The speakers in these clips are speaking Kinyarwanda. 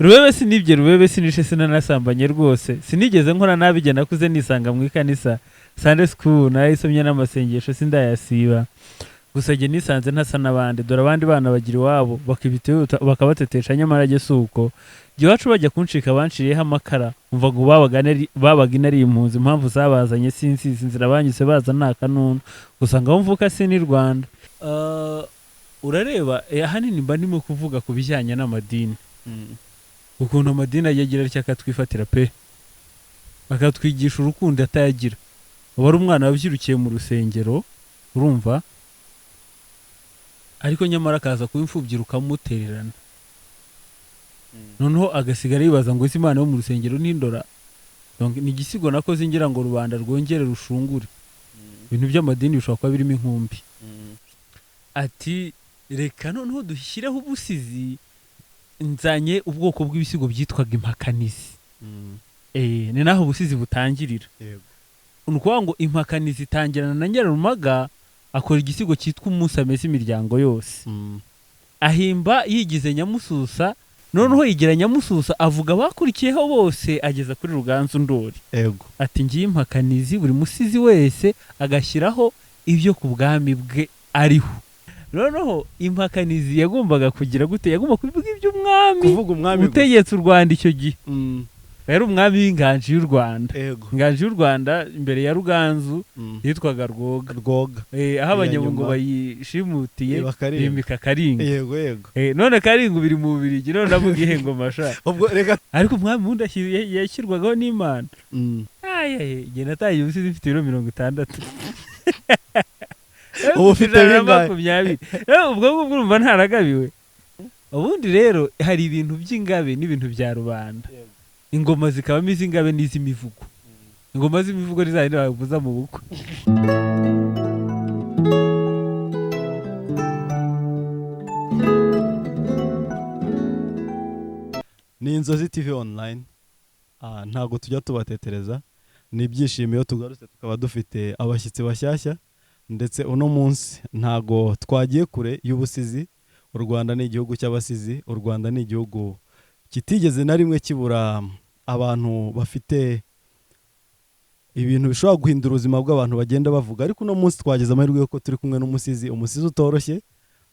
Rubebe sinibye, Rubebe sinishe, sinanasambanye rwose, sinigeze nkora nabi, igihe nakuze nisanga mu ikanisa. Sunday school narayisomye n'amasengesho sindayasiba. Gusa jye nisanze ntasa n'abandi. Dore abandi bana bagira iwabo bakibita bakabatetesha, nyamara jye si uko. Jye iwacu bajya kuncika banciriyeho amakara, umva ngo babaga inari impunzi, impamvu zabazanye sinzizi, inzira banyuze baza nta kanunu. Gusa ngo aho mvuka si n'i Rwanda. Urareba ahanini mba ndimo kuvuga ku bijyanye n'amadini, ukuntu amadini ajya agira atya akatwifatira pe, akatwigisha urukundo atayagira. Uba ari umwana wabyirukiye mu rusengero, urumva, ariko nyamara akaza kuba imfubyi rukamutererana, noneho agasigara yibaza ngo ese Imana yo mu rusengero ntindora? Donc, ni igisigo nakoze ngira ngo rubanda rwongere rushungure. Ibintu by'amadini bishobora kuba birimo inkumbi. Ati reka noneho dushyireho ubusizi, nzanye ubwoko bw'ibisigo byitwaga impakanizi. Ni naho ubusizi butangirira. Ni ukuvuga ngo impakanizi itangirana na Nyirarumaga, akora igisigo cyitwa Umunsi Ameze Imiryango Yose, ahimba yigize Nyamususa, noneho yigira Nyamususa avuga abakurikiyeho bose ageza kuri Ruganzu Ndori. Ati ngiye impakanizi, buri musizi wese agashyiraho ibyo ku bwami bwe ariho. Noneho impakanizi yagombaga kugira gute? Yagomba kuvuga iby'umwami kuvuga umwami gusa. utegetse u Rwanda icyo gihe. Yari umwami w'inganji y'u Rwanda. Inganji y'u Rwanda imbere ya Ruganzu yitwaga Rwoga. Rwoga. Aho Iya abanyabungo nyuma. bayishimutiye Bakaringa. bimika Karinga. Yego yego. None Karinga biri mu Bubiligi, none ndavuga ihe ngoma sha. Ubwo reka Ariko umwami wundi yashyirwagaho n'Imana. Ayaye, jye nataye ubusizi mfite ibiro 60. Ubu ufite Ijana na bingahe? 20. Ubwo ngubwo urumva ntaragabiwe. Ubundi rero hari ibintu by'ingabe n'ibintu bya rubanda. Ingoma zikabamo iz'ingabe n'iz'imivugo. Ingoma z'imivugo ni za zindi bavuza mu bukwe. Ni Inzozi TV Online. Ntabwo tujya tubatetereza, ni ibyishimo iyo tugarutse tukaba dufite abashyitsi bashyashya, ndetse uno munsi ntabwo twagiye kure y'ubusizi. U Rwanda ni igihugu cy'abasizi, u Rwanda ni igihugu kitigeze na rimwe kibura abantu bafite ibintu bishobora guhindura ubuzima bw'abantu bagenda bavuga. Ariko uno munsi twagize amahirwe yuko turi kumwe n'umusizi, umusizi utoroshye,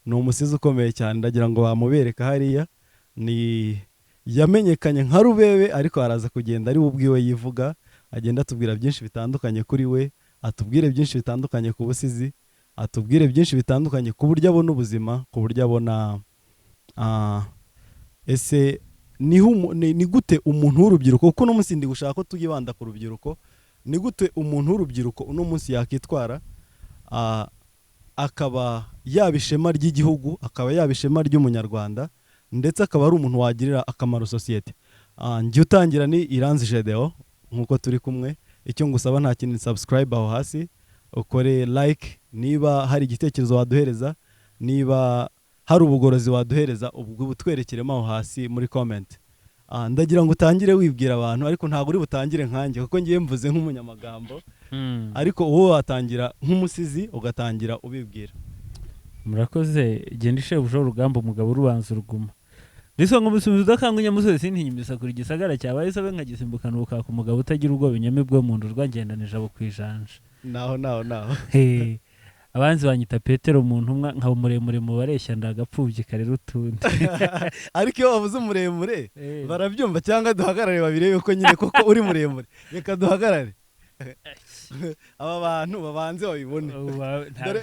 ni umusizi ukomeye cyane, ndagira ngo bamubereka hariya. Ni yamenyekanye nka Rubebe, ariko araza kugenda ari we ubwiwe yivuga, agenda atubwira byinshi bitandukanye kuri we, atubwire byinshi bitandukanye ku busizi, atubwire byinshi bitandukanye ku buryo abona ubuzima, ku buryo abona ese ni gute umuntu w'urubyiruko, kuko uno munsi ndi gushaka ko tugibanda ku rubyiruko, ni gute umuntu w'urubyiruko uno munsi yakitwara, akaba yaba ishema ry'igihugu, akaba yaba ishema ry'umunyarwanda, ndetse akaba ari umuntu wagirira akamaro sosiyete. Njye utangira ni Iranzi Gedeo, nk'uko turi kumwe. Icyo ngusaba nta kintu, subscribe aho hasi, ukore like, niba hari igitekerezo waduhereza, niba hari ubugorozi waduhereza, ubwo butwerekeremo aho hasi muri comment. Ndagira ngo utangire wibwira abantu, ariko ntabwo uri butangire nkanjye kuko ngiye mvuze nk'umunyamagambo, ariko wowe watangira nk'umusizi ugatangira ubibwira. Murakoze. Genda ishebuja w'urugamba, umugabo urubanza uruguma. Ndisonga umusubizo udakanga inyamusozi, sintinya imisakura igisagara cyabaye isobe nkagisimbukana ubukaka, umugabo utagira ubwoba, inyamibwa mu nda rwagendana ijabo ku ijanja. Naho naho naho. Abanzi banyita Petero mu ntumwa, nkaba muremure mu bareshya, ndagapfubyi karera utundi. Ariko iyo bavuze umuremure barabyumva, cyangwa duhagarare babirebe ko nyine koko uri muremure. Reka duhagarare aba bantu babanze babibone. Dore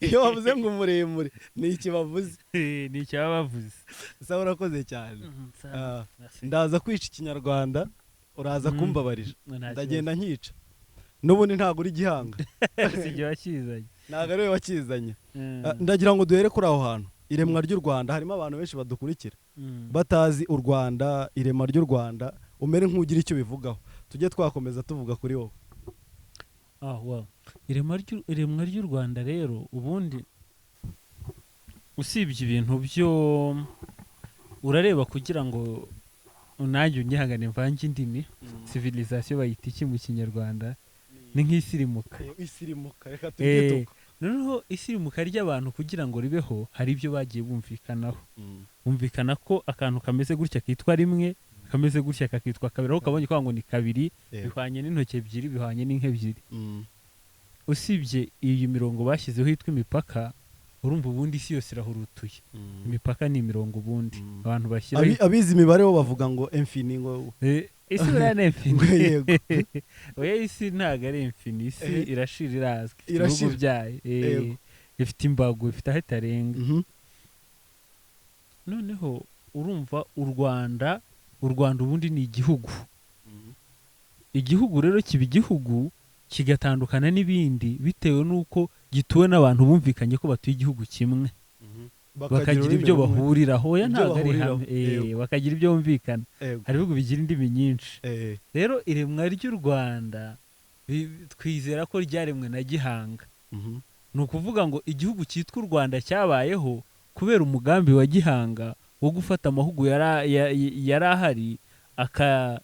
iyo bavuze ngo umuremure ni iki bavuze? Ni icyo baba bavuze. Sawa, urakoze cyane. Ndaza kwica ikinyarwanda, uraza kumbabarira, ndagenda nkica n'ubundi ntabwo uri gihanga. Si jye wakizanye. Ntabwo ari we wakizanye. Ndagira ngo duhere kuri aho hantu, iremwa ry'u Rwanda. Harimo abantu benshi badukurikira batazi u Rwanda, irema ry'u Rwanda, umere nk'ugira icyo bivugaho, tujye twakomeza tuvuga kuri wowe. Wow. Iremwa ry'u Rwanda rero, ubundi usibye ibintu byo urareba kugira ngo unanjye unyihangane mvange indimi, civilisation bayita iki mu kinyarwanda? Ni nk'isirimuka. Isirimuka, reka tubyite uko. Noneho isirimuka ry'abantu kugira ngo ribeho hari ibyo bagiye bumvikanaho. Bumvikana ko akantu kameze gutya kitwa rimwe, kameze gutya kakitwa kabiri, aho kabonye kwa ngo ni kabiri, bihwanye n'intoki ebyiri, bihwanye n'inka ebyiri. Usibye iyi mirongo bashyizeho yitwa imipaka, urumva ubundi isi yose irahurutuye. Imipaka ni imirongo ubundi abantu bashyiraho. Abize imibare bo bavuga ngo infini ngo Isi buriya ni infini. Yego. Oya, isi ntabwo ari infini, isi irashira, irazwi, ifite Irashira. ibihugu byayo, ifite imbago, ifite aho itarenga. Noneho urumva u Rwanda ubundi ni igihugu. Igihugu rero kiba igihugu kigatandukana n'ibindi bitewe n'uko gituwe n'abantu bumvikanye ko batuye igihugu kimwe, bakagira ururimi ibyo rumwe. bahuriraho. Oya, Ibyo ntabwo ari bahuriraho, ihame. Bakagira ibyo bumvikana. Hari ibihugu bigira indimi nyinshi. Rero iremwa ry'u Rwanda twizera ko ryaremwe na Gihanga. Ni ukuvuga ngo igihugu cyitwa u Rwanda cyabayeho kubera umugambi wa Gihanga wo gufata amahugu yari ahari,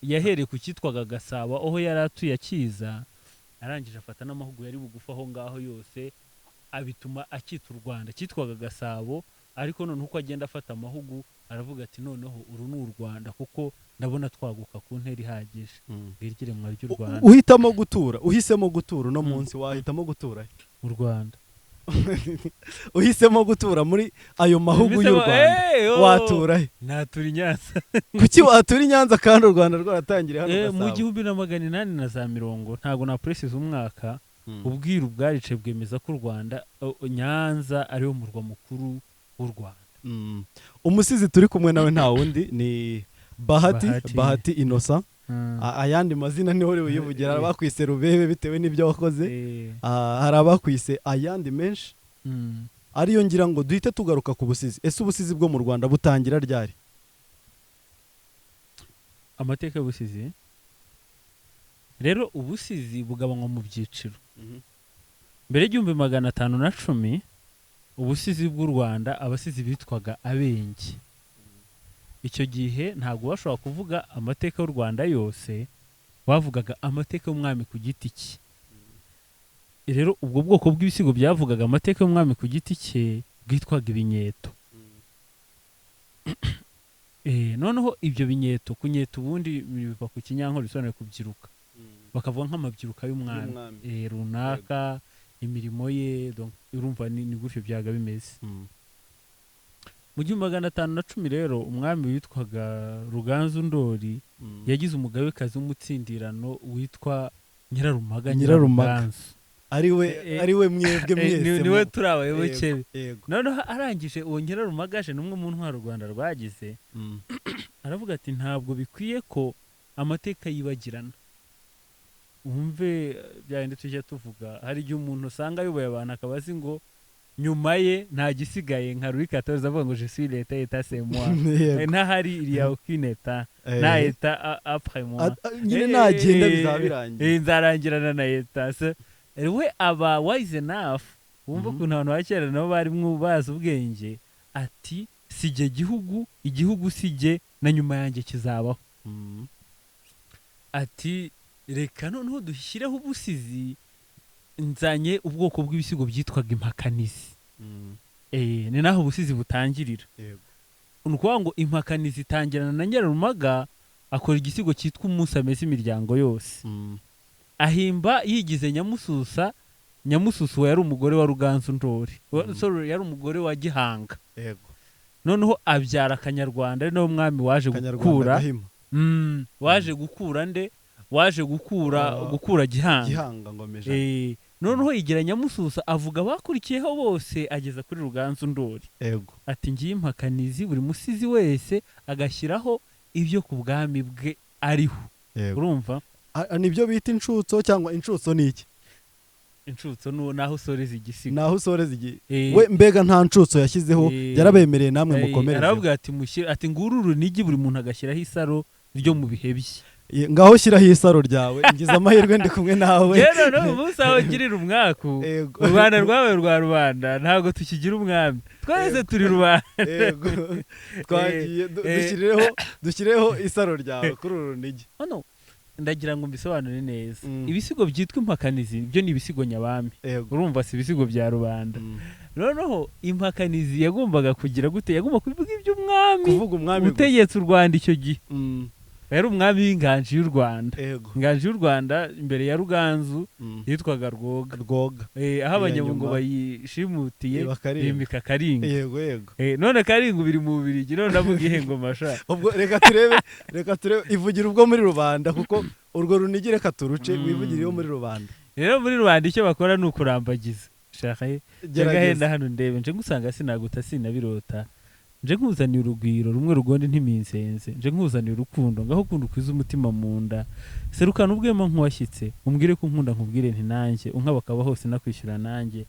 yahereye ku cyitwaga Gasabo aho yari atuye akiza, arangije afata n'amahugu yari bugufi aho ngaho yose, abituma akita u Rwanda. Cyitwaga Gasabo, ariko noneho uko agenda afata amahugu aravuga ati noneho uru ni u Rwanda kuko ndabona twaguka ku ntera ihagije. Ngiryo iremwa ry'u Rwanda. Uhitamo gutura, uhisemo gutura uno munsi, wahitamo gutura he? Mu Rwanda. Uhisemo gutura muri ayo mahugu y'u Mpisemo- Rwanda, oh! watura he? Natura i Nyanza. Kuki watura i Nyanza kandi u Rwanda rwaratangiriye hano Mu Gasabo? 1870, ntabwo naprécisa umwaka, ubwiru bwarice bwemeza ko u Rwanda, Nyanza ariwo murwa mukuru w'u Rwanda. Umusizi turi kumwe nawe nta wundi ni Bahati. Bahati. Bahati Innocent. Ayandi mazina niho uri buyivugira. Hari abakwise Rubebe bitewe n'ibyo wakoze. Hari abakwise ayandi menshi, ariyo ngira ngo duhite tugaruka ku busizi. Ese ubusizi bwo mu Rwanda butangira ryari? Amateka y'ubusizi rero, ubusizi bugabanywa mu byiciro. Mbere y'1510, ubusizi bw'u Rwanda, abasizi bitwaga abenge. Icyo gihe ntabwo bashobora kuvuga amateka y'u Rwanda yose, bavugaga amateka y'umwami ku giti cye. Rero ubwo bwoko bw'ibisigo byavugaga amateka y'umwami ku giti cye bwitwaga ibinyeto. Noneho ibyo binyeto, kunyeta ubundi biva ku kinyankore bisobanuye kubyiruka, bakavuga nk'amabyiruka y'umwami Y'umwami. Runaka, imirimo ye. Donc, urumva ni gutyo byaga bimeze. Mu 1510 rero, umwami witwaga Ruganzu Ndori yagize umugabekazi w'umutsindirano witwa Nyirarumaga. Nyirarumaga. Nyiraruganzu. Ari we ari we mwebwe mwese Niwe turi abayoboke be. Noneho arangije, uwo Nyirarumaga aje, ni umwe mu ntwaro u Rwanda rwagize, aravuga ati ntabwo bikwiye ko amateka yibagirana. Wumve bya bindi tujya tuvuga, hari igihe umuntu usanga ayoboye abantu akaba azi ngo nyuma ye nta gisigaye, nka Louis XIV avuga ngo "Je suis l'état, état c'est moi." Ntahari, il y a aucune état, nta état après moi. Nyine nagenda bizaba birangiye. Nzarangirana na état. So, we aba wise enough, wumva ukuntu abantu ba kera nabo barimwo bazi ubwenge, ati si jye gihugu, igihugu si jye, na nyuma yanjye kizabaho. Ati reka noneho dushyireho ubusizi, nzanye ubwoko bw'ibisigo byitwaga impakanizi. Ni naho ubusizi butangirira. Ni ukuvuga ngo impakanizi itangirana na Nyirarumaga, akora igisigo cyitwa Umunsi Ameze Imiryango Yose, ahimba yigize Nyamususa. Nyamususa uwo yari umugore wa Ruganzu Ndori. Sorry, yari umugore wa Gihanga. Noneho abyara Akanyarwanda, ari nawe mwami waje Kanyarwanda gukura Gahima. Waje gukura nde? Waje gukura gukura Gihanga. Gihanga Ngomejana. Noneho yigira Nyamususa, avuga abakurikiyeho bose, ageza kuri Ruganzu Ndori. Ati ngiye impakanizi, buri musizi wese agashyiraho ibyo ku bwami bwe ariho. Urumva? Nibyo bita incutso, cyangwa incutso ni iki? Incutso naho usoreza igisigo. Naho usoreza igi. We mbega nta ncutso yashyizeho, yarabemereye namwe mukomereze. Aravuga ati mushyire, ati nguru urunigi, buri muntu agashyiraho isaro ryo mu bihe bye. Ngaho shyiraho isaro ryawe, ngize amahirwe ndi kumwe nawe. Rero no umunsi aho ngirira umwaku, u Rwanda rwabaye rwa rubanda, ntabwo tukigira umwami, twese turi rubanda. Yego, twagiye. Dushyireho isaro ryawe kuri uru runigi. Hano Ndagira ngo mbisobanure neza. Mm. Ibisigo byitwa impakanizi byo ni ibisigo nyabami. Yego. Urumva, si ibisigo bya rubanda. Noneho impakanizi yagombaga kugira gute? Yagomba kuvuga iby'umwami Kuvuga umwami gusa. utegetse u Rwanda icyo gihe. Yari umwami w'inganji y'u Rwanda. Inganji y'u Rwanda imbere ya Ruganzu yitwaga Rwoga. Rwoga. Aho Abanyabungo nyuma. bayishimutiye, Iba Karinga. bimika Karinga. Yego yego. None Karinga biri mu Bubiligi, none ndavuga ihe ngoma sha? Ubwo reka turebe ivugira ubwo muri rubanda, kuko urwo runigi reka turuce. Wivugire iyo muri rubanda. Rero muri rubanda icyo bakora ni ukurambagiza. Shaka Gerageza. Gahenda hano ndebe nje ngusanga, sinaguta sinabirota, nje nkuzaniye urugwiro rumwe rugonde ntiminsenze, nje nkuzaniye urukundo, ngaho ukunda ukwiza umutima mu nda, serukana ubwema nk'uwashyitse, umbwire ko unkunda, nkubwire nti nanjye unkabakaba hose nakwishyura, nanjye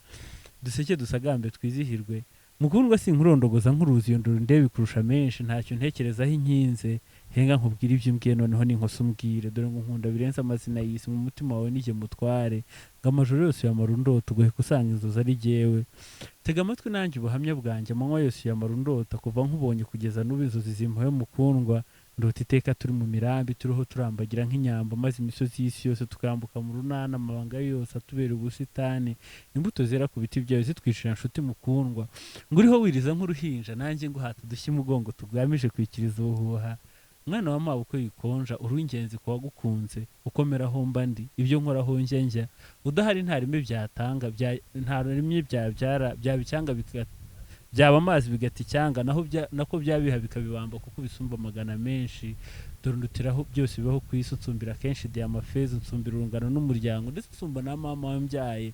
duseke dusagambe twizihirwe. Mukundwa, sinkurondogoza nkuruzi, iyo ndoro ndebe kurusha menshi, ntacyo ntekerezaho inkinze. Henga nkubwire ibyo umbwiye, noneho ninkosa umbwire. Dore ngo nkunda birenze amazina y'isi, mu mutima wawe nijye mutware, ngo amajoro yose uyamara undota, ugaheka usanga inzozi ari jyewe. Tega amatwi nanjye ubuhamya bwanjye, amanywa yose uyamara undota, kuva nkubonye kugeza n'ubu inzozi zimpoye. Mukundwa, ndota iteka turi mu mirambi, turiho turambagira nk'inyambo, maze imisozi y'isi yose tukambuka mu runana, amabanga yose atubera ubusitani, imbuto zera ku biti byawe zitwicira. Nshuti mukundwa, ngo uriho wiriza nk'uruhinja, nanjye nguhata udushyi mugongo tugamije kwikiriza ubuhuha. Mwana wa mawe, uko yikonja, uri ingenzi ku wagukunze, ukomera aho mba ndi, ibyo nkora aho njya njya, udahari nta rimwe byatanga nta rimwe byabyara, byaba icyanga byaba amazi bigata icyanga, naho nako byabiha bikabibamba, kuko bisumba amagana menshi. Dore ndutiraho byose bibaho ku isi, unsumbira kenshi diyama, feza, unsumbira urungano n'umuryango, ndetse unsumba na mama wambyaye.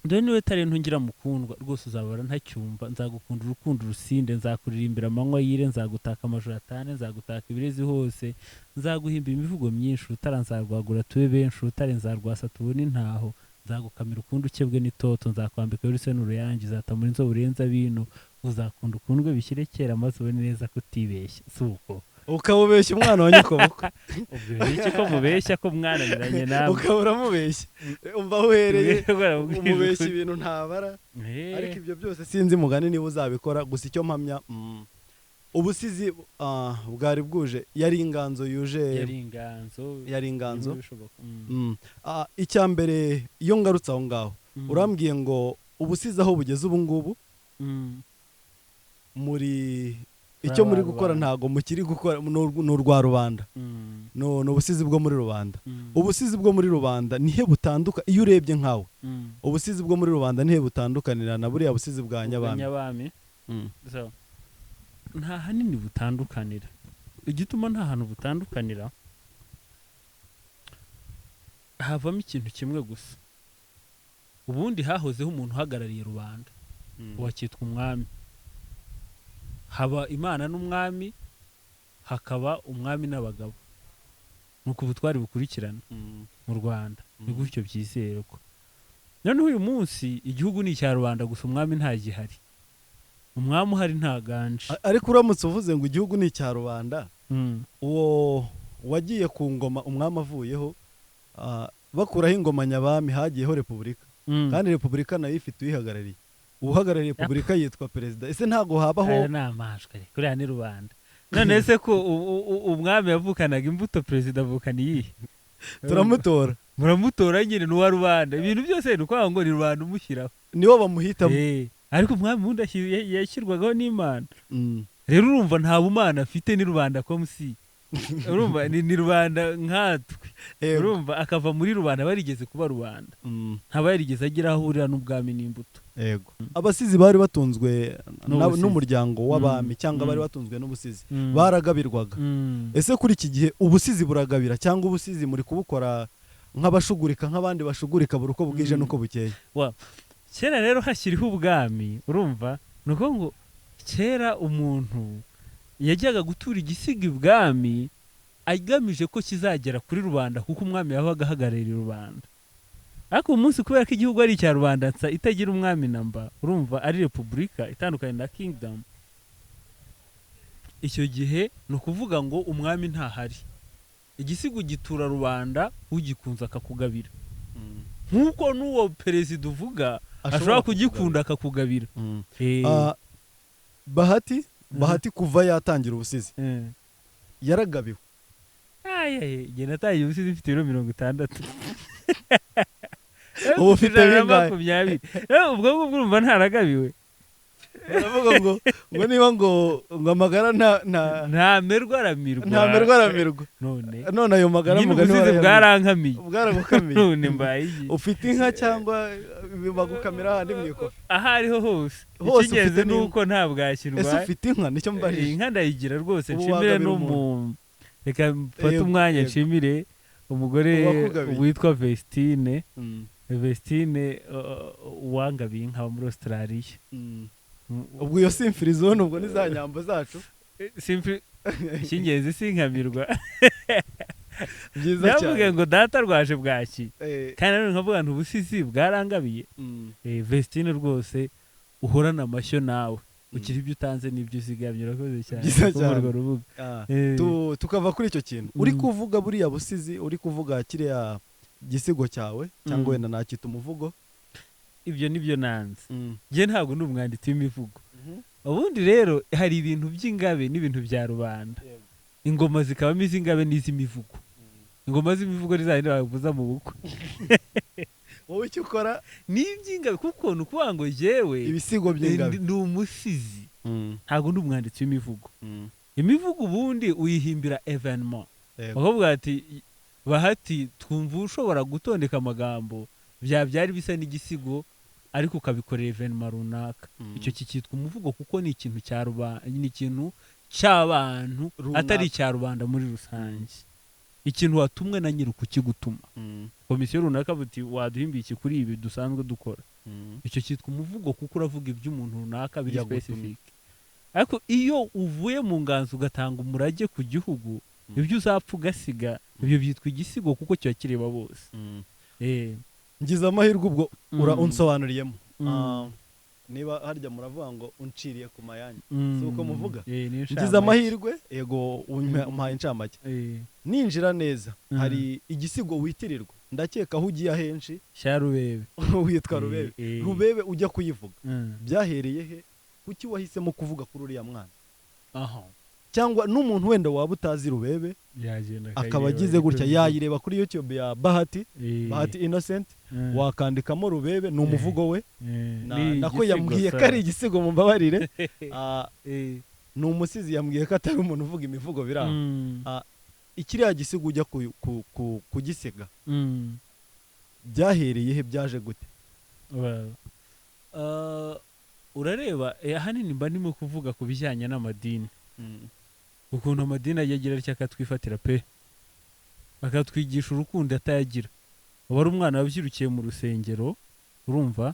Dore niwe talento ngira. Mukundwa, rwose uzabara ntacyumva, nzagukunda urukundo urusinde, nzakuririmbira amanywa yire, nzagutaka amajoro atane, nzagutaka ibirezi hose, nzaguhimba imivugo myinshi, urutara nzarwagura tube benshi, urutare nzarwasa tubone intaho, nzagukamira ukundi ukebwe n'itoto, nzakwambika uruse n'uruyange, uzatamura inzobe urenze abino, uzakunda ukundwe bishyire kera, maze ubone neza kutibeshya, si uko? Ukaba ubeshya umwana wa nyokobukwe. Ubwo iki ko mubeshya, ko mwananiranye namwe? Ukaba uramubeshya, umva aho uhereye umubeshya ibintu ntabara. Ariko ibyo byose sinzi mugani niba uzabikora. Gusa icyo mpamya, ubusizi bwari bwuje, yari inganzo yuje. Yari inganzo. Yari inganzo. Bimwe bishoboka. Icya mbere, iyo ngarutse aho ngaho, urambwiye ngo ubusizi aho bugeze ubu ngubu, muri icyo muri gukora Rubanda. Ntago mukiri gukora, ni urwa rubanda. Ni ubusizi bwo muri rubanda. Ubusizi bwo muri rubanda nihe butanduka, iyo urebye nkawe? Ubusizi bwo muri rubanda nihe butandukanira na buriya busizi bwa nyabami? Nyabami. So, nta hanini butandukanira. Igituma nta hantu butandukanira, havamo ikintu kimwe gusa. Ubundi hahozeho umuntu uhagarariye rubanda, wakitwa umwami. Haba Imana n'umwami, hakaba umwami n'abagabo, nuko ubutwari bukurikirana mu Rwanda. Ni gutyo byizerwa. Noneho uyu munsi igihugu ni icya rubanda gusa, umwami ntagihari, umwami uhari ntaganje. Ariko uramutse uvuze ngo igihugu ni icya rubanda, uwo wagiye ku ngoma umwami avuyeho, bakuraho ingoma nyabami hagiyeho repubulika. Kandi repubulika nayo ifite uyihagarariye, uhagarariye repubulika yitwa perezida. Ese ntabwo habaho? Ayo ni amajwi, ariko uriya ni rubanda. None se ko umwami yavukanaga imbuto, perezida avukana iyihe? Turamutora. Muramutora nyine, ni uwa rubanda. Ibintu byose ni ukuvuga ngo ni rubanda umushyiraho. Nibo bamuhitamo. Ariko umwami wundi yashyirwagaho n'Imana. Rero urumva nta bumana afite, ni rubanda komusi. Urumva ni rubanda nkatwe. Urumva akava muri rubanda, barigeze kuba rubanda, ntaba yarigeze agira aho ahurira n'ubwami n'imbuto. Yego, abasizi bari batunzwe N'ubusizi. n'umuryango w'abami cyangwa bari batunzwe n'ubusizi, baragabirwaga. Ese kuri iki gihe ubusizi buragabira, cyangwa ubusizi muri kubukora nk'abashugurika, nk'abandi bashugurika buri uko bwije n'uko bukeye? Kera rero hashyiriho ubwami, urumva ni ukuvuga ngo kera umuntu yajyaga gutura igisigo ibwami agamije ko kizagera kuri rubanda, kuko umwami yabaga ahagarariye rubanda. Ariko uyu munsi, kubera ko igihugu ari icya rubanda nsa itagira umwami namba, urumva ari repubulika itandukanye na kingdom, icyo gihe ni ukuvuga ngo umwami ntahari, igisigo gitura rubanda, ugikunze akakugabira, nk'uko n'uwo perezida uvuga ashobora kugikunda akakugabira. Bahati, Bahati kuva yatangira ubusizi yaragabiwe? Ayaye, njye natangiye ubusizi mfite ibiro 60. Ubu ufite Ijana na bingahe? 20. Ubwo ngubwo urumva ntaragabiwe. Baravuga ngo niba ngo amagara nta Ntamerwa aramirwa. Ntamerwa aramirwa. None None ayo magara nyine mugani ubusizi warayamirwa. bwarankamiye. Bwaragukamiye. None mbaye iki? Ufite inka cyangwa bagukamira ahandi mu ikofi? Aho ariho hose. Hose Icy'ingenzi ufite ni n'inka. uko nta bwakirwa. Ese ufite inka? Nicyo mbajije. Inka ndayigira rwose. Ubu Nshimire wagabira n'umuntu, reka mfate umwanya nshimire umugore Uwakugabiye. witwa Vestine. Vestine uwangabiye inka muri Australia. Ubwo iyo si imfirizone, ubwo ni za nyambo zacu. Icy'ingenzi sinkamirwa. Byiza Ndavuga cyane. ngo data rwaje bwaki, kandi nanone nkavuga nti ubusizi bwarangabiye. Vestine rwose, uhorana amashyo nawe, ukiri ibyo utanze n'ibyo uzigamye. Urakoze cyane Byiza kuba cyane. urwo rubuga. Tukava kuri icyo kintu uri kuvuga, buriya busizi uri kuvuga, kiriya gisigo cyawe cyangwa wenda nacyita umuvugo. Ibyo nibyo nanze. Njye ntabwo ndi umwanditsi w'imivugo. Ubundi rero hari ibintu by'ingabe n'ibintu bya rubanda. Ingoma zikabamo iz'ingabe n'iz'imivugo. Ingoma z'imivugo ni za zindi bavuza mu bukwe. Wowe icyo ukora? Ni iby'ingabe, kuko ni ukuvuga ngo jyewe Ibisigo by'ingabe. Ndi umusizi, ntabwo ndi umwanditsi w'imivugo. Imivugo ubundi uyihimbira événement. Bakavuga ati bahati twumva ushobora gutondeka amagambo byabyara bisa n'igisigo, ariko ukabikorera événement runaka. Icyo kikitwa umuvugo kuko ni ikintu cya rubanda, ni ikintu cy'abantu Runaka. atari icya rubanda muri rusange, ikintu watumwe na nyiri ukukigutuma, komisiyo runaka buti waduhimbiye iki kuri ibi dusanzwe dukora. Icyo cyitwa umuvugo kuko uravuga iby'umuntu runaka biri Yagutumye. specific. Ariko iyo uvuye mu nganzo ugatanga umurage ku gihugu, ibyo uzapfa ugasiga, ibyo byitwa igisigo kuko kiba kireba bose. Ngize amahirwe ubwo ura unsobanuriyemo. Niba harya muravuga ngo unciriye ku mayange, si uko muvuga? Ni Ngize incamake. amahirwe, yego, umpaye incamake. Ninjira neza, hari igisigo witirirwa, ndakeka aho ugiye ahenshi. Cya Rubebe. Witwa Rubebe. Rubebe ujya kuyivuga, byahereye he? Kuki wahisemo kuvuga kuri uriya mwana? Aha. Cyangwa n'umuntu wenda waba utazi Rubebe yagenda akaba akayireba agize gutya, kuri yayireba kuri YouTube ya Bahati, Bahati Innocent, wakandikamo Rubebe, ni umuvugo we. Ni Nako igisigo yambwiye sa. ko ari igisigo, mumbabarire. Ni umusizi, yambwiye ko atari umuntu uvuga imivugo biri aho. Ikiriya gisigo ujya kugisiga, byahereye he? Byaje gute? Well, urareba, ahanini mba ndimo kuvuga ku bijyanye n'amadini, ukuntu amadini ajya agira atya akatwifatira pe, akatwigisha urukundo atayagira. Uba ari umwana wabyirukiye mu rusengero, urumva,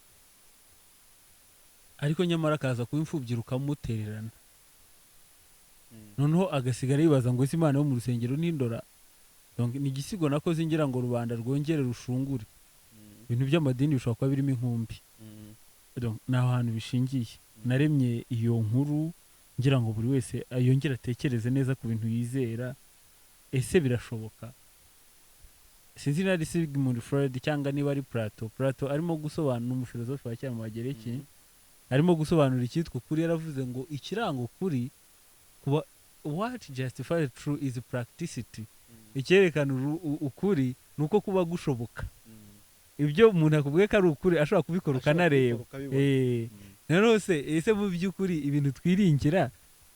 ariko nyamara akaza kuba imfubyi rukamutererana, noneho agasigara yibaza ngo ese Imana yo mu rusengero ntindora? Donc, ni igisigo nakoze ngira ngo rubanda rwongere rushungure. Ibintu by'amadini bishobora kuba birimo inkumbi. Donc, ni aho hantu bishingiye. Naremye iyo nkuru ngira ngo buri wese yongere atekereze neza ku bintu yizera. Ese birashoboka? Sinzi niba ari Sigmund Freud cyangwa niba ari Plato. Plato arimo gusobanura, umufilozofe wa kera mu Bagereki, arimo gusobanura icyitwa ukuri, yaravuze ngo ikiranga ukuri kuba, what justifies true is practicity. Icyerekana ukuri ni uko kuba gushoboka. Ibyo umuntu akubwiye ko ari ukuri, ashobora kubikora ukanareba. Noneho se, ese mu by'ukuri ibintu twiringira,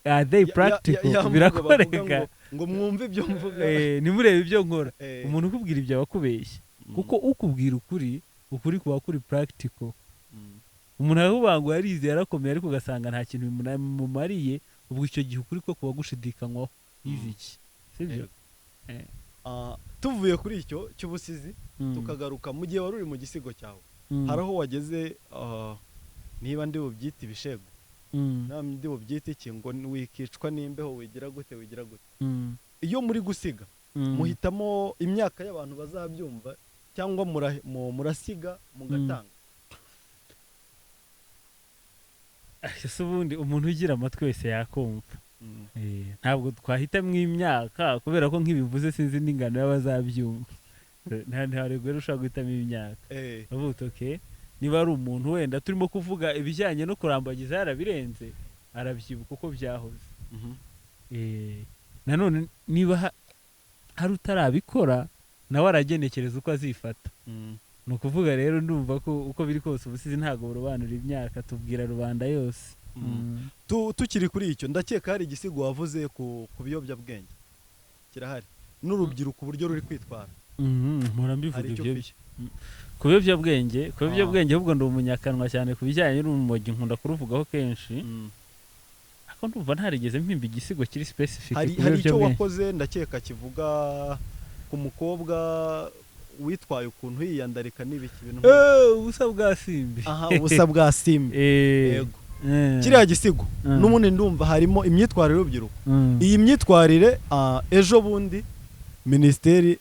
are they practical? Birakoreka? Ngo mwumve ibyo mvuga. Ntimurebe ibyo nkora. Umuntu ukubwira ibyo aba akubeshya, kuko ukubwira ukuri, ukuri kuba kuri practical. Umuntu aravuga ngo yarize, yarakomeye, ariko ugasanga nta kintu bimumariye. Ubwo icyo gihe ukuri ko kuba gushidikanywaho, yize iki? Sibyo? Tuvuye kuri icyo cy'ubusizi, tukagaruka mu gihe wari uri mu gisigo cyawe, hari aho wageze, niba ndi bubyite ibishego, niba ndi bubyite iki, ngo wikicwa n'imbeho, wigira gute, wigira gute. Iyo muri gusiga, muhitamo imyaka y'abantu bazabyumva cyangwa murasiga mugatanga? Ese ubundi umuntu ugira amatwi wese yakumva. Ntabwo twahitamo imyaka, kubera ko nk'ibivuze sinzi n'ingano y'abazabyumva. Nta rero ushobora guhitamo imyaka. Bavuga uti okay, niba ari umuntu wenda turimo kuvuga ibijyanye no kurambagiza yarabirenze, arabyibuka uko byahoze. Nanone niba Hari utarabikora, nawe aragenekereza uko azifata. Ni ukuvuga rero, ndumva ko uko biri kose ubusizi ntabwo burobanura imyaka, tubwira rubanda yose. Tukiri kuri icyo, ndakeka hari igisigo wavuze ku biyobyabwenge kirahari, n'urubyiruko uburyo ruri kwitwara. Mpora mbivuga. Hari icyo Ibyo ufite? Ku biyobyabwenge, ku biyobyabwenge ahubwo ndi umunyakanwa cyane ku bijyanye n'urumogi, nkunda kuruvugaho kenshi, ariko ndumva ntarigeze mpimba igisigo kiri specific Hari ku hari icyo biyobyabwenge. wakoze, ndakeka kivuga ku mukobwa witwaye ukuntu yiyandarika n'ibiki, ibintu nk'ibyo. Ubusa bwa simbi. Aha, ubusa bwa simbi. Yego. Kiriya gisigo n'ubundi ndumva harimo imyitwarire y'urubyiruko. Iyi myitwarire, ejo bundi minisiteri,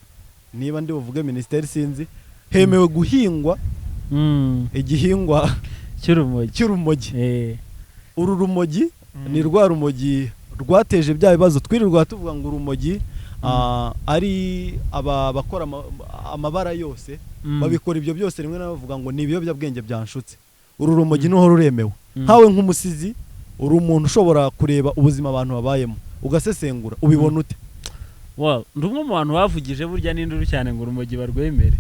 niba ndi buvuge minisiteri sinzi, hemewe guhingwa igihingwa cy'urumogi. Cy'urumogi. Uru rumogi ni rwa rumogi rwateje bya bibazo twirirwa tuvuga ngo urumogi, ari aba bakora amabara yose, babikora ibyo byose, rimwe na bavuga ngo ni ibiyobyabwenge byanshutse. Uru rumogi niho ruremewe. Nkawe nk'umusizi, uri umuntu ushobora kureba ubuzima abantu babayemo ugasesengura, ubibona ute? Well, ndi umwe mu bantu bavugije burya n'induru cyane ngo urumogi barwemere.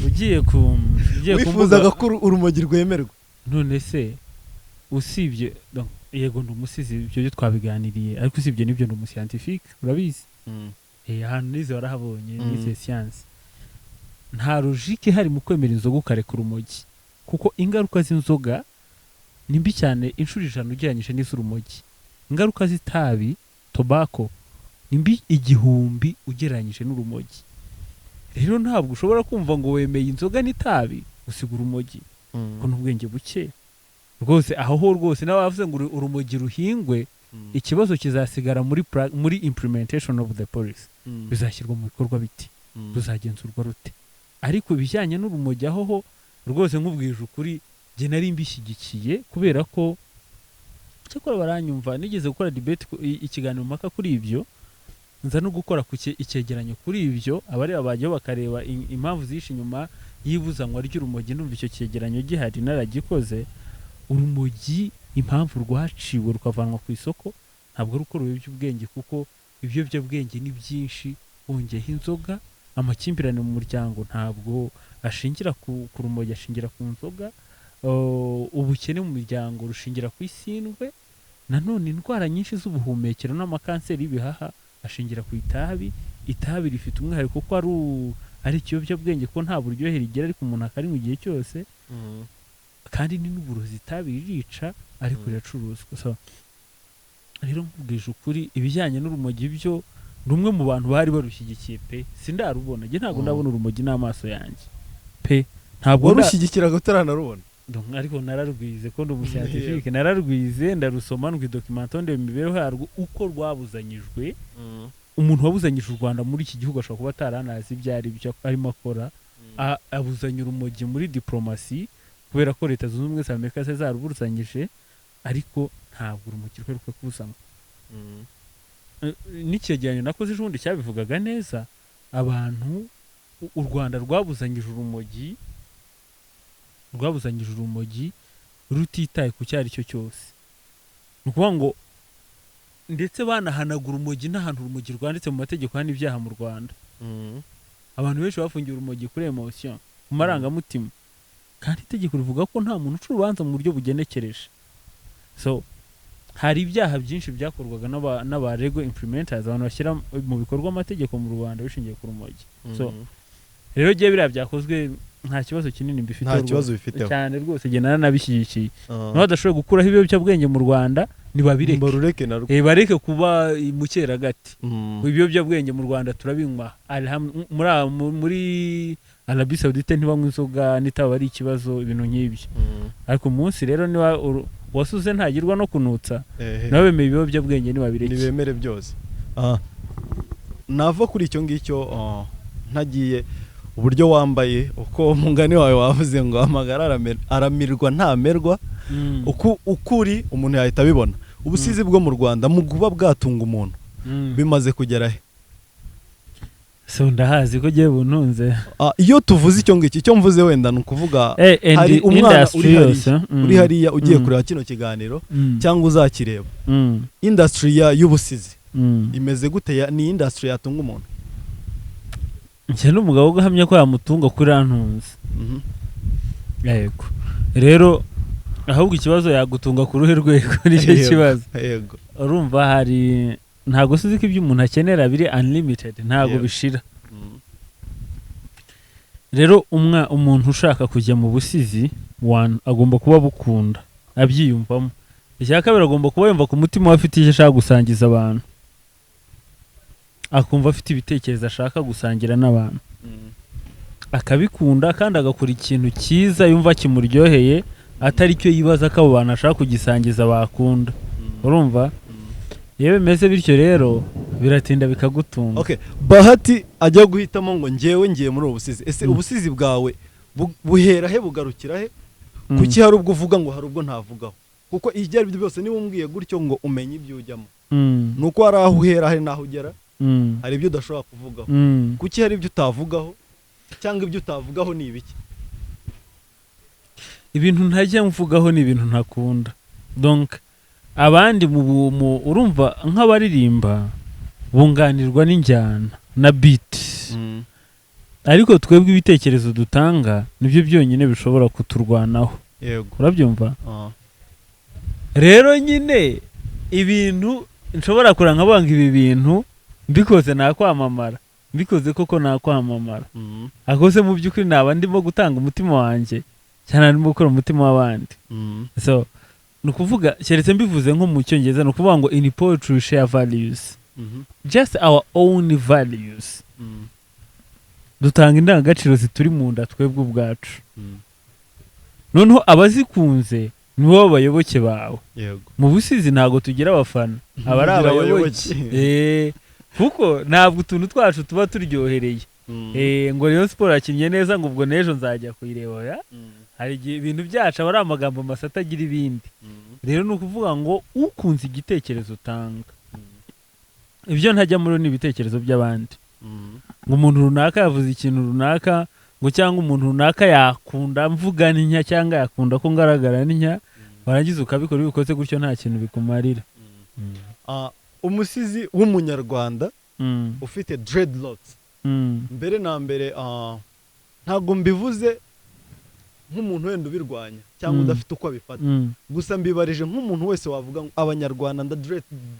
Ugiye ku Wifuzaga mbuga ko urumogi rwemerwa? None se usibye, donc, yego ndi umusizi, ibyo byo twabiganiriye, ariko usibye n'ibyo ndi umuscientifique, urabizi. Ahantu nize warahabonye. Nize science. Nta logique ihari mu kwemera inzoga ukareka urumogi, kuko ingaruka z'inzoga ni mbi cyane inshuro 100 ugereranyije n'iz'urumogi. Ingaruka z'itabi, tobacco, ni mbi 1000 ugereranyije n'urumogi. Rero ntabwo ushobora kumva ngo wemeye inzoga n'itabi usiga urumogi, ko n'ubwenge buke rwose. Aho ho rwose n'abavuze ngo urumogi ruhingwe, ikibazo kizasigara muri implementation of the policy. Bizashyirwa mu bikorwa biti? Ruzagenzurwa rute? Ariko ibijyanye n'urumogi, aho ho rwose nkubwije ukuri, njye nari mbishyigikiye, kubera ko cyakora baranyumva, nigeze gukora debate ikiganiro mpaka kuri ibyo, nza no gukora ku icyegeranyo kuri ibyo, abareba bajyaho bakareba impamvu zihishe inyuma y'ibuzanwa ry'urumogi. Ndumva icyo cyegeranyo gihari, naragikoze. Urumogi impamvu rwaciwe rukavanwa ku isoko ntabwo ari uko ruyobya ubwenge, kuko ibiyobyabwenge ni byinshi. Wongeyeho inzoga, amakimbirane mu muryango ntabwo ashingira ku rumogi, ashingira ku nzoga. Ubukene mu miryango rushingira ku isindwe. Nanone indwara nyinshi z'ubuhumekero n'amakanseri y'ibihaha ashingira ku itabi. Itabi rifite umwihariko ko ari ikiyobyabwenge, ko nta buryohe rigira, ariko umuntu akarinywa igihe cyose, kandi ni n'uburozi. Itabi ririca, ariko riracuruzwa. So, rero nkubwije ukuri, ibijyanye n'urumogi byo ni umwe mu bantu bari barushyigikiye pe. Sindarubona njye, ntabwo ndabona urumogi n'amaso yanjye pe, ntabwo Warushyigikiraga utaranarubona? Donc, ariko nararwize, ko ndi umuscientifique, nararwize, ndarusoma, ndwidocumenta, ndeba imibereho yarwo uko rwabuzanyijwe. Umuntu wabuzanyije u Rwanda muri iki gihugu ashobora kuba ataranazi ibyo ari byo arimo akora. Abuzanya urumogi muri diplomasi kubera ko Leta Zunze Ubumwe za Amerika zari zarubuzanyije, ariko ntabwo urumogi rwari rukwiye kubuzanywa. N'icyegeranyo nakoze ejo bundi cyabivugaga neza. Abantu u Rwanda rwabuzanyije urumogi rutitaye ku cyo ari cyo cyose. Ni ukuvuga ngo ndetse banahanagura urumogi n'ahantu urumogi rwanditse mu mategeko hano ibyaha mu Rwanda. Abantu benshi bafungiye urumogi kuri émotion, mu marangamutima, kandi itegeko rivuga ko nta muntu uca urubanza mu buryo bugenekereje. So hari ibyaha byinshi byakorwaga n'aba legal implementers, abantu bashyira mu bikorwa amategeko mu Rwanda, bishingiye ku rumogi. So rero giye biriya byakozwe nta kibazo kinini mbifiteho. Nta kibazo Rwose. bifiteho. Cyane rwose, njye naranabishyigikiye. Niba badashoboye gukuraho ibiyobyabwenge mu Rwanda, ntibabireke. Barureke narwo. Bareke kuba mu cyeragati. Ibiyobyabwenge mu Rwanda turabinywa. Muri Arabie Saoudite ntibanywa inzoga n'itabi ari ikibazo, ibintu nk'ibyo. Ariko umunsi rero niba uwasuze ntagirwa no kunutsa. Nabo bemeye ibiyobyabwenge, ntibabireke. Ntibemere byose. Nava kuri icyo ngicyo, ntagiye uburyo wambaye, uko umugani wawe wavuze ngo amagara aramirwa ntamerwa. Uku ukuri umuntu yahita abibona. Ubusizi bwo mu Rwanda mu kuba bwatunga umuntu bimaze kugera he? So ndahazi ko ugiye buntunze. Iyo tuvuze icyo ngicyo, icyo mvuze wenda ni ukuvuga And hari umwana industry uri hariya, yose, uri hariya ugiye kureba kino kiganiro cyangwa uzakireba, industry y'ubusizi imeze gute? Ni industry yatunga umuntu? Njye n'umugabo wo guhamya ko yamutunga kuri antunze. Yego, rero ahubwo ikibazo, yagutunga ku ruhe rwego? Nicyo kibazo. Urumva, hari ntabwo uzi ko ibyo umuntu akenera biri unlimited, ntabwo bishira. Rero umuntu ushaka kujya mu busizi, one, agomba kuba abukunda, abyiyumvamo. Icya kabiri, agomba kuba yumva ku mutima we afite icyo ashaka gusangiza abantu, akumva afite ibitekerezo ashaka gusangira n'abantu, akabikunda, kandi agakora ikintu cyiza yumva kimuryoheye, atari cyo yibaza ko abo bantu ashaka kugisangiza bakunda. Urumva, iyo bimeze bityo rero, biratinda bikagutunga. Okay, Bahati ajya guhitamo ngo ngewe ngiye muri ubu busizi, ese ubusizi bwawe buhera he, bugarukira he? Kuki hari ubwo uvuga ngo hari ubwo ntavugaho? Kuko ibyo ari byo byose, niba umbwiye gutyo ngo umenye ibyo ujyamo, ni uko hari aho uhera, hari n'aho ugera, hari ibyo udashobora kuvugaho. Kuki hari ibyo utavugaho, cyangwa ibyo utavugaho ni ibiki? Ibintu ntajya mvugaho ni ibintu ntakunda. Donc abandi urumva, nk'abaririmba bunganirwa n'injyana na beat, ariko twebwe ibitekerezo dutanga nibyo byonyine bishobora kuturwanaho. Urabyumva? Rero nyine ibintu nshobora kuranga nkavuga ngo ibi bintu mbikoze nakwamamara, mbikoze koko nakwamamara, ariko se mu by'ukuri naba ndimo gutanga umutima wanjye cyane, ndimo gukora umutima w'abandi? So ni ukuvuga, keretse mbivuze nko mu Cyongereza, ni ukuvuga ngo in poetry we share values, just our own values. Dutanga indangagaciro zituri mu nda twebwe ubwacu, noneho abazikunze nibo bayoboke bawe. Mu busizi ntabwo tugira abafana, aba ari Mugira abayoboke. abayoboke. Kuko ntabwo utuntu twacu tuba turyohereye. Ngo Rayon Sport yakinnye neza, ngo ubwo n'ejo nzajya kuyireba, oya. Hari igihe ibintu byacu aba ari amagambo masa atagira ibindi. Rero ni ukuvuga ngo ukunze igitekerezo utanga, ibyo ntajya muri ni ibitekerezo by'abandi, ngo umuntu runaka yavuze ikintu runaka, ngo cyangwa umuntu runaka yakunda mvuga n'inya, cyangwa yakunda ko ngaragara n'inya, warangiza ukabikora. Iyo ubikoze gutyo nta kintu bikumarira. Umusizi w'Umunyarwanda ufite dreadlocks, mbere na mbere, ntabwo mbivuze nk'umuntu wenda ubirwanya cyangwa udafite uko abifata, gusa mbibarije nk'umuntu wese wavuga ngo Abanyarwanda nda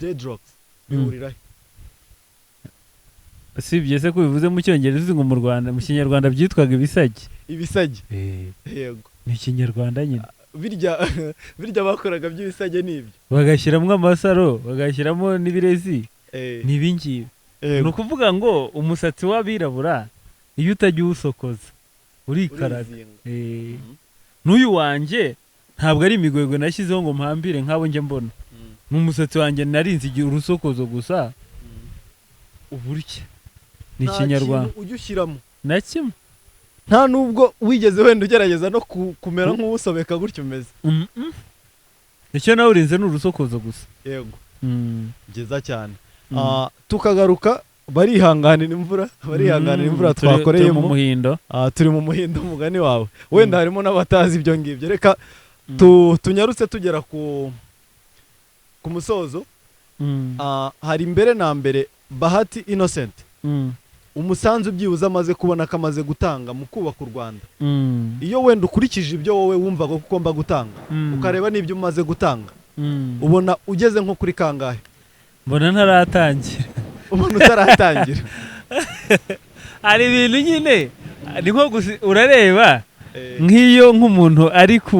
dreadlocks bihurira he? Usibye se ko bivuze mu Cyongereza, uzi ngo mu Rwanda, mu Kinyarwanda byitwaga ibisage? Ibisage, yego. Ni Ikinyarwanda nyine. Birya birya bakoraga by'ibisage ni ibyo. Bagashyiramo amasaro, bagashyiramo n'ibirezi. Ni ibingibi. Ni ukuvuga ngo umusatsi w'abirabura, iyo utajya uwusokoza, urikaraga. Urizinga. N'uyu wanjye ntabwo ari imigwegwe nashyizeho ngo mpambire nk'abo njya mbona. Ni umusatsi wanjye narinze igihe urusokozo gusa. Uburyo ni Nta Ikinyarwanda. kintu ujya ushyiramo? Na kimwe. Nta nubwo wigeze wenda ugerageza no kumera nk'uwusobeka gutyo umeze? Icyo nawurinze ni urusokozo gusa. Yego, byiza cyane. Tukagaruka, barihanganira imvura, barihanganira imvura Turi mu twakoreyemo. muhindo. Turi mu muhindo, umugani wawe. Wenda harimo n'abatazi ibyo ngibyo. Reka tunyarutse tugera ku musozo. Hari mbere na mbere Bahati Innocent, umusanzu byibuze amaze kubona ko amaze gutanga mu kubaka u Rwanda, iyo wenda ukurikije ibyo wowe wumvaga ko ugomba gutanga, ukareba n'ibyo umaze gutanga, ubona ugeze nko kuri kangahe? Mbona ntaratangira. Ubona utaratangira? Hari ibintu nyine ni nko urareba nk'iyo nk'umuntu ari ku,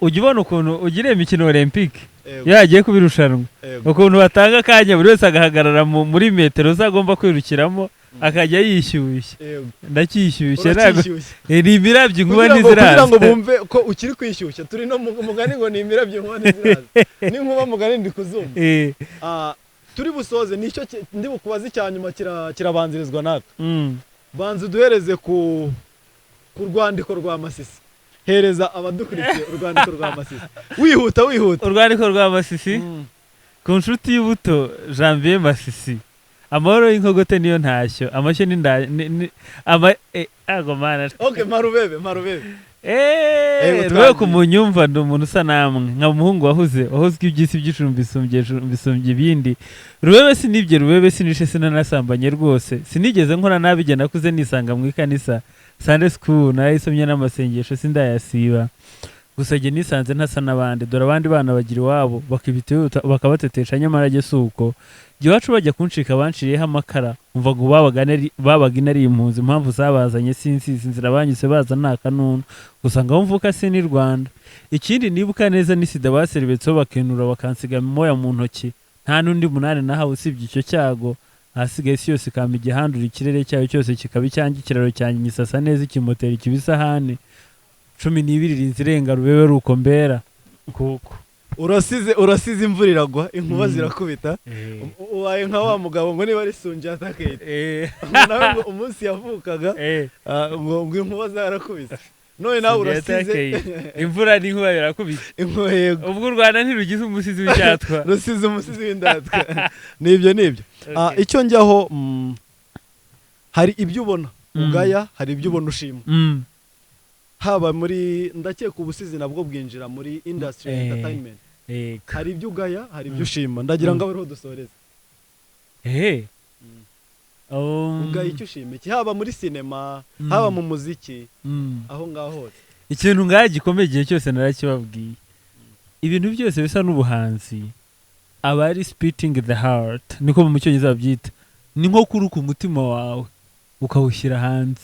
ujya ubona ukuntu ugiriye imikino olympique, iyo yagiye kubirushanwa, ukuntu batanga akanya buri wese agahagarara muri metero ze agomba kwirukiramo, akajya yishyushya. Ndacyishyushye ntabwo. Uracyishyushye. Ni imirabyo, inkuba Kugira ngo ntiziraza. bumve ko ukiri kwishyushya, turi no mu mugani ngo ni imirabyo, inkuba ntiziraza, n'inkuba mugani ndi kuzumva. Turi busoze, nicyo ndi bukubaze icya nyuma, kirabanzirizwa natwe. Banza uduhereze ku rwandiko rwa Masisi, hereza abadukurikiye urwandiko rwa Masisi, wihuta wihuta. Urwandiko rwa Masisi. Ku nshuti y'ubuto Janvier Masisi, amahoro y'inkogote niyo ntashyo, amashyo n'inda ago mana. Okay, marubebe marubebe. Ego, Rwe twagiye. Kumunyumva, ndi umuntu usa namwe, nka umuhungu wahuze wahuzwe iby'isi by'icumbi bisumbye ibindi. Rubebe sinibye, rubebe sinishe, sinanasambanye rwose, sinigeze nkora nabi. Jye nakuze nisanga mu ikanisa, Sunday school narayisomye n'amasengesho sindayasiba. Gusa jye nisanze ntasa n'abandi. Dore abandi bana bagira iwabo bakibita bakabatetesha, nyamara jye si uko. Jye iwacu bajya kuncika banciriyeho amakara, umva ngo babaga inari impunzi. Impamvu zabazanye sinzizi, inzira banyuze baza nta kanunu. Gusa ngaho mvuka si ni Rwanda. Ikindi nibuka neza ni sida baserebetseho bakenura bakansiga moya mu ntoki. Nta n'undi munani nahawe usibye icyo cyago. Ahasigaye isi yose ikampa igihandura, ikirere cyayo cyose kikaba icyanjye, ikiraro cyanjye nyisasa neza, ikimoteri kiba isahani. 12 irinze irenga, rubebe ruko mbera kuko. Urasize, urasize, imvura iragwa, inkuba zirakubita, ubaye nka wa mugabo ngo niba ari Sunjata Keita, nawe ngo umunsi yavukaga ngo inkuba zarakubise. None nawe Sunjata urasize. Keita. Imvura n'inkuba birakubita. Inkuba, yego. Ubwo u Rwanda ntirugize umusizi w'icyatwa. Rusize umusizi w'indatwa. Nibyo. Okay. Icyo njyaho, hari ibyo ubona ugaya, hari ibyo ubona ushima, haba muri, ndakeka ubusizi nabwo bwinjira muri industry entertainment. Hari ibyo ugaya, hari ibyo ushima. Ndagira ngo abe ariho dusoreza. Ugaya icyo ushima iki, haba muri sinema, haba mu muziki, aho ngaho hose? Ikintu ngaha gikomeye, igihe cyose narakibabwiye, ibintu byose bisa n'ubuhanzi aba ari spitting the heart, niko mu cyongereza babyita. Ni nko kuruka umutima wawe ukawushyira hanze.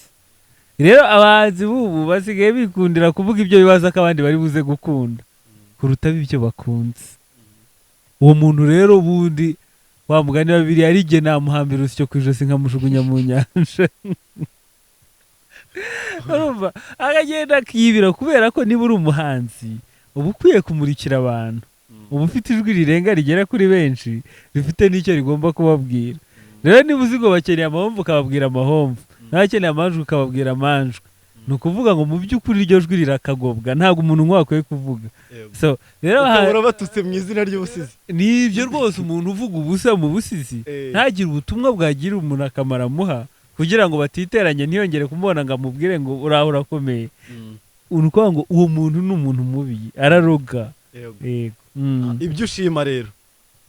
Rero abahanzi b'ubu basigaye bikundira kuvuga ibyo bibaza ko abandi bari buze gukunda kuruta ibyo bakunze. Uwo muntu rero, ubundi wa mugani wa Bibiliya, ari jye namuhambira urusyo ku ijosi nkamujugunya mu nyanja. Urumva akagenda akiyibira, kubera ko niba uri umuhanzi uba ukwiye kumurikira abantu, uba ufite ijwi rirenga rigera kuri benshi, rifite n'icyo rigomba kubabwira. Rero niba uzi ngo bakeneye amahomvu, ukababwira amahomvu, n'abakeneye amanjwe ukababwira amanjwe, ni ukuvuga ngo mu by'ukuri iryo jwi rirakagobwa. Ntabwo umuntu nk'uwo akwiye kuvuga. So rero Ukaba urabatutse mu izina ry'ubusizi. Ni ibyo rwose. Umuntu uvuga ubusa mu busizi, ntagire ubutumwa bwagirira umuntu akamaro amuha, kugira ngo batiteranye, ntiyongere kumubona ngo amubwire ngo uraho urakomeye, ni ukuvuga ngo uwo muntu ni umuntu mubi, araroga. Yego. Ibyo ushima rero?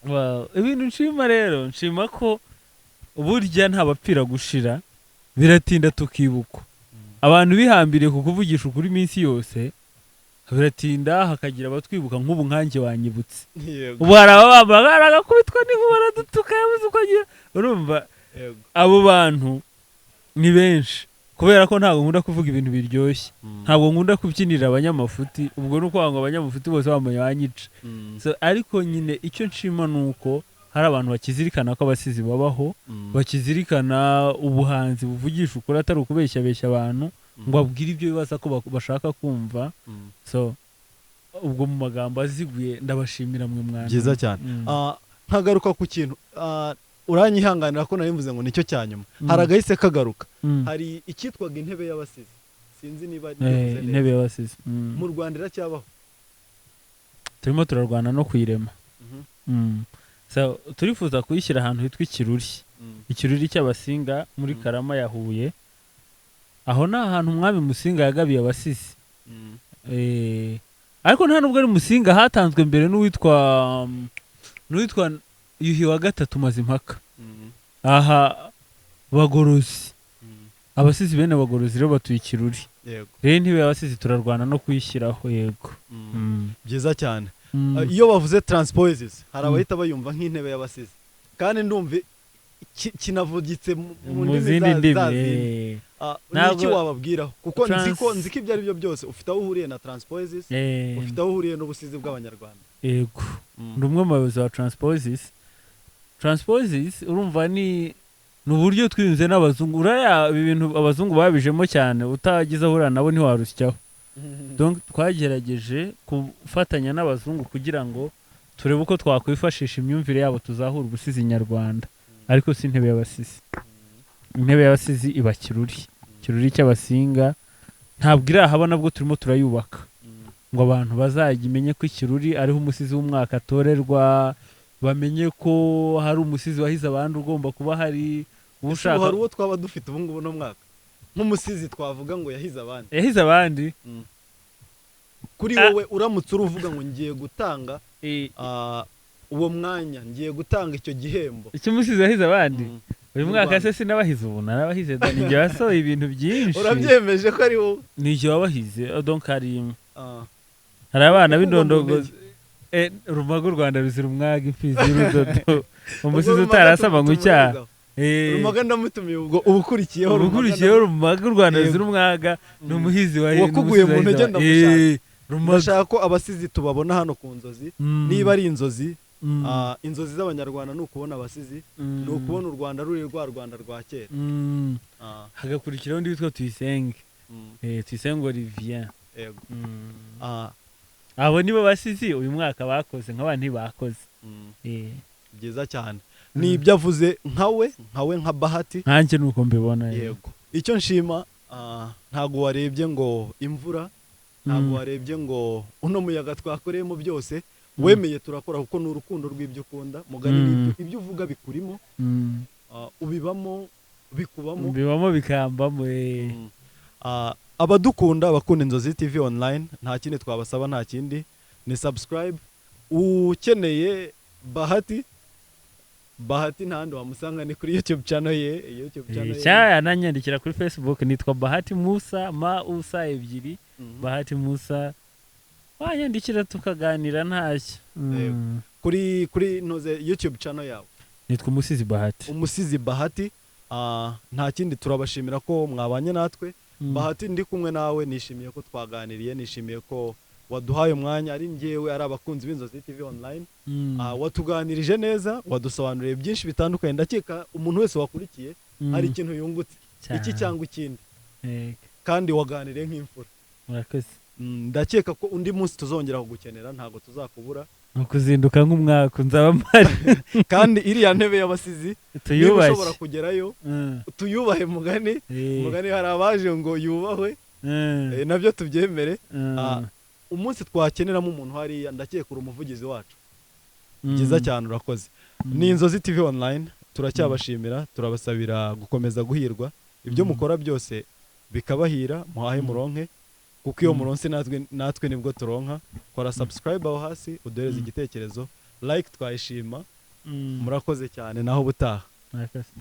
Well, ibintu nshima rero, nshima ko burya nta bapfira gushira, biratinda tukibukwa. Abantu bihambiriye ku kuvugisha ukuri iminsi yose, biratinda hakagira abatwibuka. Nk'ubu nkanjye wanyibutse. Ubu hari ababamba aragakubitwa n'inkuba, aradutuka, yabuze uko agira. Urumva, abo bantu ni benshi, kubera ko ntabwo nkunda kuvuga ibintu biryoshye, ntabwo nkunda kubyinira abanyamafuti. Ubwo ni ukuvuga ngo abanyamafuti bose bambaye banyica. So, ariko nyine icyo nshima ni uko hari abantu bakizirikana ko abasizi babaho, bakizirikana ubuhanzi buvugisha ukuri, atari ukubeshyabeshya abantu ngo babwire ibyo bibaza ko bashaka kumva. So ubwo mu magambo aziguye, ndabashimira mwe mwana. Byiza cyane. Nkagaruka ku kintu, uranyihanganira ko nari mvuze ngo nicyo cya nyuma. Hari agahise kagaruka. Hari icyitwaga intebe y'abasizi, sinzi niba nivuze neza. Intebe y'abasizi. Mu Rwanda iracyabaho? Turimo turarwana no kuyirema. So, turifuza kuyishyira ahantu hitwa Ikiruri, Ikiruri cy'Abasinga muri Karama ya Huye. Aho ni ahantu umwami Musinga yagabiye abasizi. Ariko nta nubwo ari Musinga, hatanzwe mbere n'uwitwa Yuhi wa gatatu Mazimpaka. Aha Bagorozi, abasizi bene Bagorozi rero batuye Ikiruri. Rero intebe y'abasizi turarwana no kuyishyiraho, yego. Byiza cyane. Iyo bavuze Transpoesis, hari abahita bayumva nk'intebe y'abasizi, kandi ndumva kinavugitse mu mu ndimi zindi ndimi. za zindi. Ni iki wababwiraho? Kuko nzi ko nzi ko ibyo ari byo byose ufite aho uhuriye na Transpoesis, ufite aho uhuriye n'ubusizi bw'Abanyarwanda. Yego, ndi umwe mu bayobozi ba Transpoesis. Transpoesis, urumva, ni uburyo twiyunze n'abazungu. Uriya ibi bintu abazungu babijemo cyane, utagize aho uhurira nabo ntiwarusyaho. Donc twagerageje gufatanya n'abazungu kugira ngo turebe uko twakwifashisha imyumvire yabo tuzahura ubusizi nyarwanda. Ariko si intebe y'abasizi. Intebe y'abasizi iba Kiruri, Kiruri cy'Abasinga. Ntabwo irahaba, nabwo turimo turayubaka ngo abantu bazajya imenye ko Ikiruri ariho umusizi w'umwaka atorerwa, bamenye ko hari umusizi wahize abandi ugomba kuba hari. Ese ubu ushaka hari uwo twaba dufite ubu ngubu no mwaka nk'umusizi twavuga ngo yahize abandi? Yahize abandi. Kuri Ah. wowe, uramutse uruvuga ngo ngiye gutanga uwo mwanya, ngiye gutanga icyo gihembo. Icyo umusizi wahize abandi uyu Mu mwaka? Rwanda. Se sinabahize? Ubu narabahize da, ni jye wasohoye ibintu byinshi. Urabyemeje ko ari wowe? Ni jye wabahize. Oh, donc hari hari abana Ukugwa mu b'indondogozi. Rumaga u Rwanda ruzira umwaga, imfizi y'urudodo, umusizi Ubwo Rumaga utarasaba ngo icyaha. tumuherezaho. Rumaga ndamutumiye, ubwo uba ukurikiyeho Rumaga. Ukurikiyeho Rumaga u Rwanda ruzira umwaga, ni umuhizi wa Uwakuguye mu ntege ndamushaka. Rumaga. Ndashaka ko abasizi tubabona hano ku Nzozi. Niba ari inzozi, inzozi z'Abanyarwanda ni ukubona abasizi, ni ukubona u Rwanda ruri rwa Rwanda rwa kera. Hagakurikiraho undi witwa Tuyisenge. Tuyisenge Olivier. Yego. Abo nibo basizi uyu mwaka bakoze, nk'abandi ntibakoze. Byiza cyane, ni ibyo avuze nkawe nka Bahati. Nkanjye nuko mbibona. Yego, icyo nshima, ntabwo warebye ngo imvura, ntabwo warebye ngo uno muyaga twakoreyemo byose, wemeye turakora kuko ni urukundo rw'ibyo ukunda, mugani. N'ibyo ibyo uvuga bikurimo, ubibamo, bikubamo. Bibamo bikambamo. Abadukunda, abakunda Inzozi TV Online, nta kindi twabasaba, nta kindi, ni subscribe. Ukeneye Bahati, Bahati ntahandi wamusanga ni kuri YouTube channel ye, YouTube channel ye. Cyangwa yananyandikira kuri Facebook, nitwa Bahati Musa, ma usa ebyiri. Bahati Musa, wanyandikira tukaganira, ntacyo. Yego. Kuri noze YouTube channel yawe? Nitwa Umusizi Bahati. Umusizi Bahati. Nta kindi, turabashimira ko mwabanye natwe. Bahati, ndi kumwe nawe, nishimiye ko twaganiriye, nishimiye ko waduhaye umwanya, ari njyewe, ari abakunzi b'Inzozi TV Online. Watuganirije neza, wadusobanuriye byinshi bitandukanye. Ndakeka umuntu wese wakurikiye hari ikintu yungutse, iki cyangwa ikindi. Yego. Kandi waganiriye nk'imfura. Murakoze. Ndakeka ko undi munsi tuzongera kugukenera, ntabwo tuzakubura. Ni ukuzinduka nk'umwaka nzaba mpari. Kandi iriya ntebe y'abasizi, niba Tuyubashye. ushobora kugerayo, tuyubahe mugani. Mugani hari abaje ngo yubahwe. Nabyo tubyemere. Umunsi twakeneramo umuntu hariya, ndakeka uri umuvugizi wacu. Byiza cyane, urakoze. Ni Inzozi TV Online, turacyabashimira, turabasabira gukomeza guhirwa, ibyo mukora byose bikabahira, muhahe muronke, kuko iyo muronse natwe nibwo turonka. Kora subscribe aho hasi, uduhereze igitekerezo, like twayishima. Murakoze cyane, naho ubutaha. Murakoze.